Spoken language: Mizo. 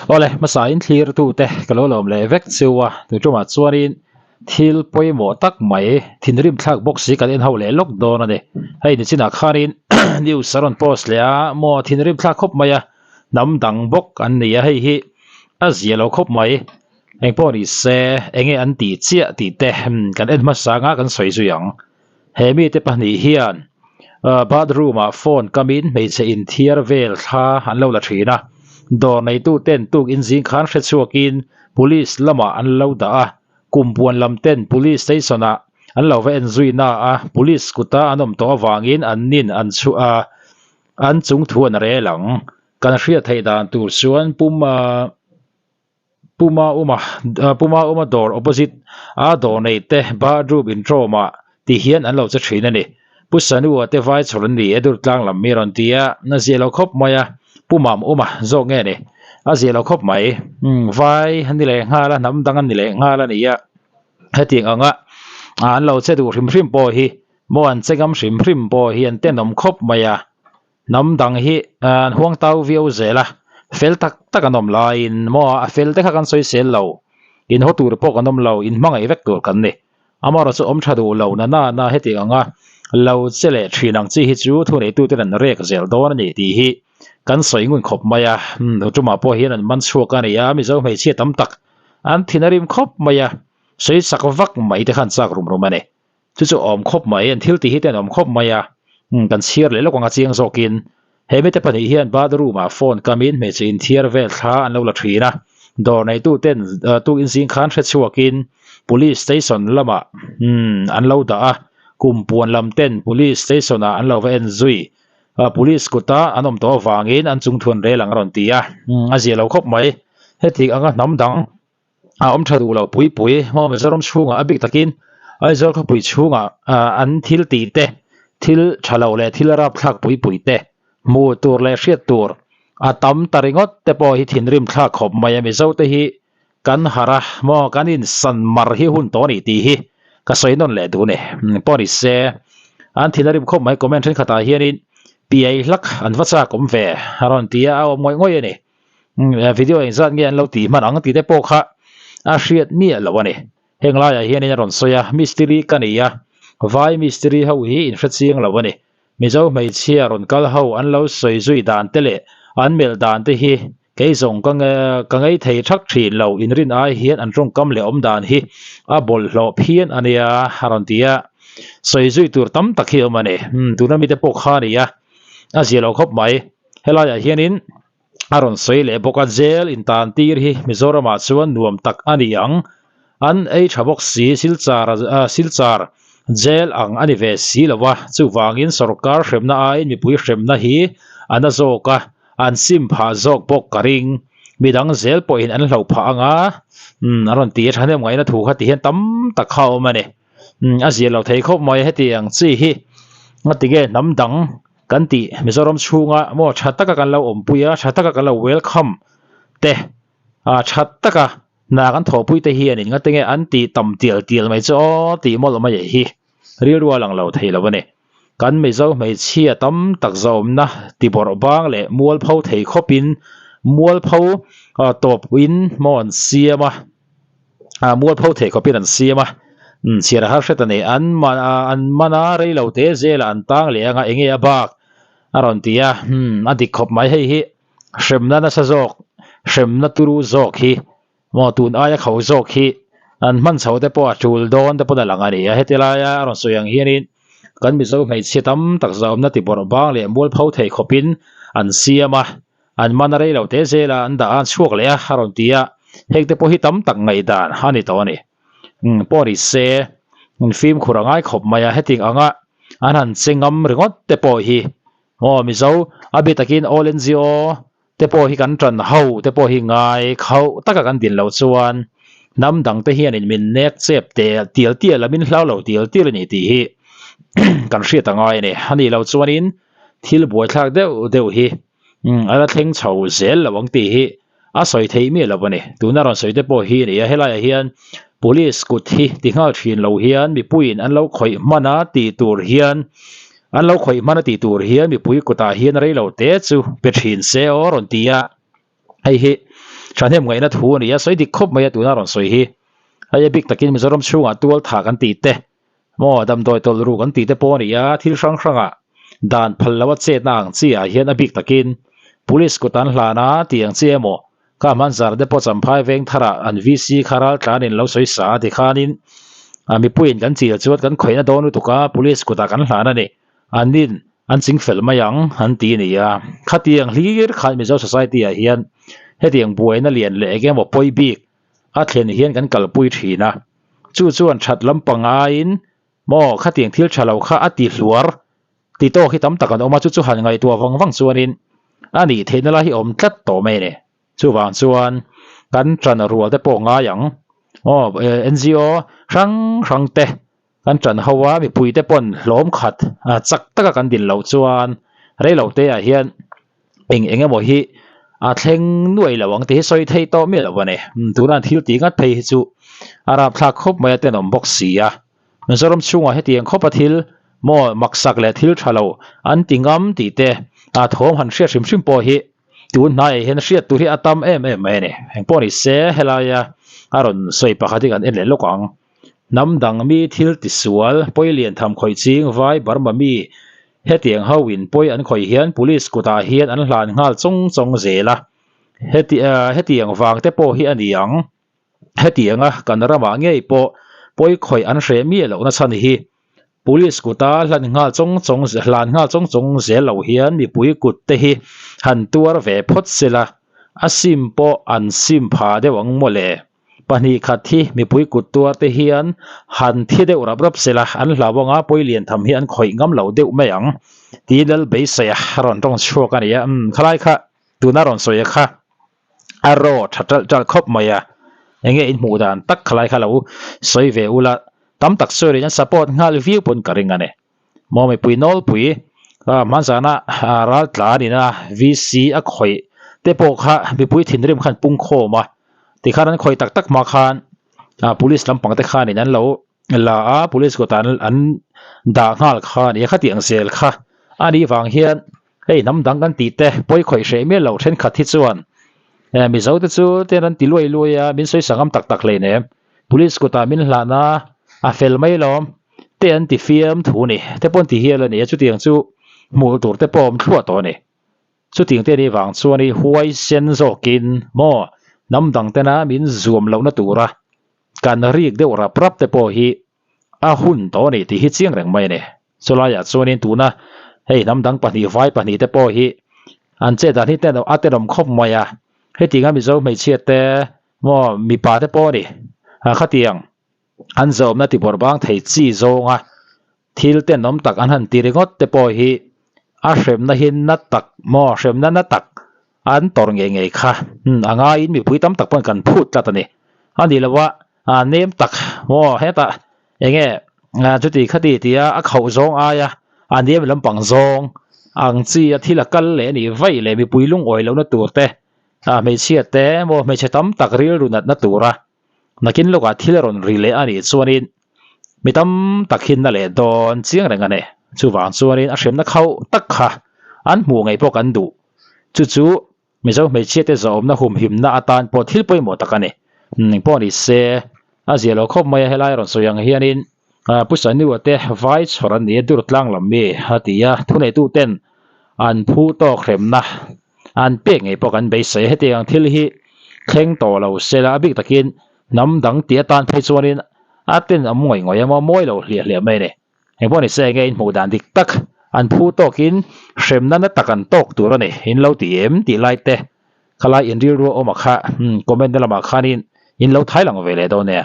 Awle, hmasa in thlir tute ka lo lawm leh vek chu a, tu tumah chuanin thil pawimawh tak mai thinrim thlak bawk si kan en ho leh lawk dawn a ni. Hei nichinah khanin news a rawn post leh a, maw thinrim thlak khawp mai a, hnam dang bawk an ni a, hei hi a zia lo khawp mai. Engpawh ni se, enge an tih chiah tih te kan en hmasa anga kan sawi zui ang. He mite pahnih hian bathroom ah phone kamin hmeichhe inthiar vel thla an lo la thin a, dawr neitu ten tuk inzing khan hre chhuakin police lamah an lo dah a, kum puan lam ten police station ah an lo va en zui na a, police kuta an awm tawh avangin an nin an chhuah a, an chung thu an rel ang. Kan hriat theih dan tur chuan pum. Puma Uma Puma Uma dawr opposite a dawr nei te bathroom intrawm ah ti hian an lo che thin a ni. Pu Sanua te vai chhawr an ni e Durtlang lam mi rawn ti a, a zia lo khawp mai a, Pu Mam Uma zawk nge ni? A zia lo khawp mai. Umm vai an ni leh nghal a, hnam dang an ni leh nghal a ni a, hetiang anga an lo che duh hrim hrim pawh hi maw an che ngam hrim hrim pawh hi an tenawm khawp mai a. Hnam dang hi an huang tau viau zel a, fel tak tak an awm laiin maw a fel te kha kan sawi sel lo, in haw tur pawh kan awm lo, in hmangaih vek tur kan ni. Amaherawh chu awm tha duh lo na na na heti anga lo che leh thin ang chi hi chu thuneituten an rek zel dawn a ni tih hi kan sawi ngun khawp mai a, tumah pawh hian an man chhuak a ni a, Mizo hmeichhia tam tak an thin a rim khawp mai a, sawi sak vak mai te khan chak rum rum a ni. Chu chu awm khawp mai, an thil tih hi te an awm khawp mai a, umm kan chhiar leh lawk ang a chiang zawkin. He mite pahnih hian bathroom ah phone kamin hmeichhe inthiar vel thla an lo la thin a, dawr neitu ten tuk inzing khan hre chhuakin police station lamah umm an lo dah a, kum puan lam ten police station ah an lo va en zui. Police kuta an awm tawh avangin an chungthuan rel ang a rawn ti a, umm a zia lo khawp mai. Heti anga hnam dang. a awm tha duh lo pui pui maw Mizoram chhungah a bik takin Aizawl khawpui chhungah an thil tih te thil tha lo leh thil rapthlak pui pui te hmuh tur leh hriat tur a tam ta ringawt te pawh hi thinrim thlak khawp mai a Mizo te hi kan harh a maw kan insan mar hi hun tawh a ni tih hi ka sawi nawn leh duh a ni pawh ni se an thin a rim khawp mai comment thenkhatah hianin piai hlak an va chak awm ve a rawn ti a a awm ngawih ngawih a ni. Video engzat nge an lo tih hman ang tih te pawh kha a hriat miah loh a ni. Heng laiah hianin a rawn sawi a, mistiri ka ni a, vai mistiri ho hi in hre chiang lo a ni. Mizo hmeichhia rawn kal ho an lo sawi zui dan te leh an melh dan te hi kei zawng ka ka ngei thei thak thin lo, inrin ai hian an tawngkam leh awm dan hi a bawlhhlawh phian a nia a rawn ti a. Sawi zui tur tam tak hi a awm a ni. Tuna mite pawh kha a ni a, a zia lo khawp mai. Helaiah hianin a rawn sawi leh bawk a, jail intan tir hi Mizoramah chuan nuam tak a ni ang. An ei tha bawk si, Silchar Silchar jail ang a ni ve si lo a, chuvangin sorkar hremna aiin mipui hremna hi a na zawk a, an sim phah zawk bawk ka ring. Midang zel pawhin an hloh phah ang a, a rawn ti a, thahnem ngaihna thu kha ti hian tam tak kha a awm a ni. A zir lo thei khawp mai hetiang chi hi ngatinge hnam dang kan tih Mizoram chhunga maw tha taka kan lo awmpui a, tha taka kan lo welcome te ah tha taka hna kan thawhpui te hianin ngatinge an tih tam tial tial mai chu aw tih mawlh mai hi rilru a lang lo thei lo a ni. Kan Mizo hmeichhia tam tak zawmna ti bawrh bang leh mualpho thei khawpin mualpho tawpin maw an siam a. ah mualpho thei khawpin an siam a umm chhiar a har hret a ni an man ah an man a rei lo te zelah an tang leh anga enge a bak a rawn ti a umm a dik khawp mai hei hi hremna nasa zawk hremna turu zawk hi maw tun aia kho zawk hi an hman chho te pawh a tul dawn te pawn a lang a ni a heti laia a rawn sawi ang hianin kan Mizo hmeichhia tam tak zahawmna ti bawrh bang leh mualpho thei khawpin an siam a. An man a rei lo teh zel a, an dah a, an chhuak leh a, a rawn ti a, heng te pawh hi tam tak ngaihdan a ni tawh a ni. Umm pawh ni se, fimkhur a ngai khawp mai a, hetiang anga an han che ngam ringawt te pawh hi aw Mizo a bi takin All NGO te pawh hi kan tan ho te pawh hi ngai khauh taka kan din loh chuan hnam dang te hianin min nek chep te tial tial a, min hlau lo tial tial a ni tih hi kan hriat a ngai a ni. A nih loh chuanin thil buaithlak deuh deuh hi Umm a la thleng chho zel lo ang tih hi a sawi theih miah lo a ni. Tuna rawn sawi te pawh hi a ni a, helaiah hian police kut hi ti nghal thin lo hian mipuiin an lo khawih hman a tih tur hian an lo khawih hman a tih tur hian mipui kutah hian rei lo te chu pe thin se aw rawn ti a, hei hi tha. Thahnem ngaihna thu a ni a, sawi dik khawp mai a tuna rawn sawi hi. Hei a bik takin Mizoram chhungah tual tha kan tih te, maw damdawi tawlh ru kan tih te pawh a ni a, thil hrang hrangah dan phal loa chetna ang chi ah hian a bik takin Police kut an hlan a tih ang chi emaw Ka hmanzar te pawh Champhai veng tharah an VC kha ral tlanin lo sawi sa a tikhanin mipuiin kan chil chuan kan khawihna dawn lutuk a, Police kutah kan hlan a ni. Annin an ching fel mai ang an ti a ni a. Khatiang hlir khan Mizo Society ah hian hetiang buaina lian leh eng emaw pawi bik a thlen hian kan kalpui thin a. Chu chuan that lampang aiin maw khatiang thil tha lo kha a ti hluar ti tawk hi tam tak an awm a, chu chu han ngaihtuah vang vang chuanin a nih theihna lai hi awm tlat tawh mai a ni. Chuvang chuan kan ṭan rual te pawh ngai ang. Aw NGO hrang hrang te kan ṭan ho a, mipui te pawn hlawm khat chak taka kan din loh chuan rei lo te ah hian eng eng emaw hi a thleng nuai lo ang tih hi sawi theih tawh miah lo a ni. Tuna an thil tih ngat phei hi chu a rapthlak khawp mai a tenawm bawk si a. Mizoram chhungah hetiang khawpa thil maw maksak leh thil tha lo an ti ngam tih te a thawm han hriat hrim hrim pawh hi tun hnaiah hian hriat tur hi a tam em em mai a ni. Engpawh ni se helaia a rawn sawi pakhat hi kan en leh lawk ang. Hnam dang mi thil tisual pawi lian tham khawih ching vai Burma mi hetiang ho in pawi an khawih hian police kutah hian an hlan nghal chawng chawng zel a. Heti hetiang vang te pawh hi a ni ang. Hetianga kan ramah ngei pawh pawi khawih an hreh miah lohna chhan hi Police kuta hlan nghal chawng chawng hlan nghal chawng chawng zel lo hian mipui kut te hi han tuar ve phawt sela a sim pawh an sim pha deuh ang mawle. Pahnih khat hi mipui kut tuar te hian han thi deuh rap rap sela an hlau anga pawi lian tham hi an khawih ngam lo deuh mai ang tiin lal beisei a rawn tawng chhuak a ni a. Umm khalai kha tuna rawn sawi a kha. A raw tha ṭalh ṭalh khawp mai a, enge in hmuh dan tak khalai kha lo sawi ve ula, tam tak sawi an support nghal viau pawn ka ring a ni. Maw mipui nawlpui hmanzana ral tlan ina VC a khawih te pawh kha mipui thinrim khan pung khawm a, tikhan an khawih tak tak hma khan police lampang te khanin an lo la a, police kawtah an dah nghal kha a ni a, khatiang zel kha a nih vang hian hei hnam dang kan tih te pawi khawih hreh miah loh thenkhat hi chuan eh Mizo te chu ten an ti luai luai a, min sawi sangam tak tak hleinem police kawtah min hlan a, a fel mai lawm te an ti fiam thu ni te pawh an ti hial a ni a, chutiang chu hmuh tur te pawh a awm thluah tawh a ni. Chutiang te nih vang chuan i huaisen zawkin maw hnam dang tena min zuam lohna tura kan rik deuh rap rap te pawh hi a hun tawh a ni tih hi chiang reng mai a ni. Chulaiah chuanin tuna hei hnam dang pahnih vai pahnih te pawh hi an chet dan hi a tenawm khawp mai a, hetianga Mizo hmeichhia te maw mipa te pawh a ni khatiang an zawmna tibawrh bang thei chi zawnga thil tenawm tak an han ti ringawt te pawh hi a hremna hi na tak maw hremna na tak an tawrh ngei ngei kha a ngaiin mipui tam tak pawn kan phut tlat a ni. A nih loh a nem tak maw hetah eng nge chuti khati tia a khauh zawng aia a nem lampang zawng ang chi a thil a kal leh a nih vaih leh mipui lungawi lohna tur te hmeichhia te maw hmeichhe tam tak rilru natna tura Nakin lawkah thil a rawn ri leh a nih chuanin mi tam tak hi na leh dawn chiang reng a ni. Chuvang chuanin a hremna khauh tak kha an hmuh ngei pawh kan duh. Chu chu Mizo hmeichhiate zawhawmna humhimna atan pawh thil pawimawh tak a ni. Engpawh ni se, a zia lo khawp mai a, helai rawn sawi ang hianin Pu Saniwa te vai chhawr an ni a, Durtlang lam mi a ti a, thuneituten an phu tawk hremna An pek ngei pawh kan beisei. Hetiang thil hi thleng tawh lo se la, a bik takin hnam dang tih atan phei chuanin a ten awm ngawih ngawih emaw mawi lo hliah hliah mai a ni. Engpawh ni se enge in hmuh dan dik tak an phu tawkin hremna na tak an tawk tur a ni. In lo ti em tih lai te khalai in rilru a awm a kha comment na lamah khanin in lo thai lang ve leh dawn nia.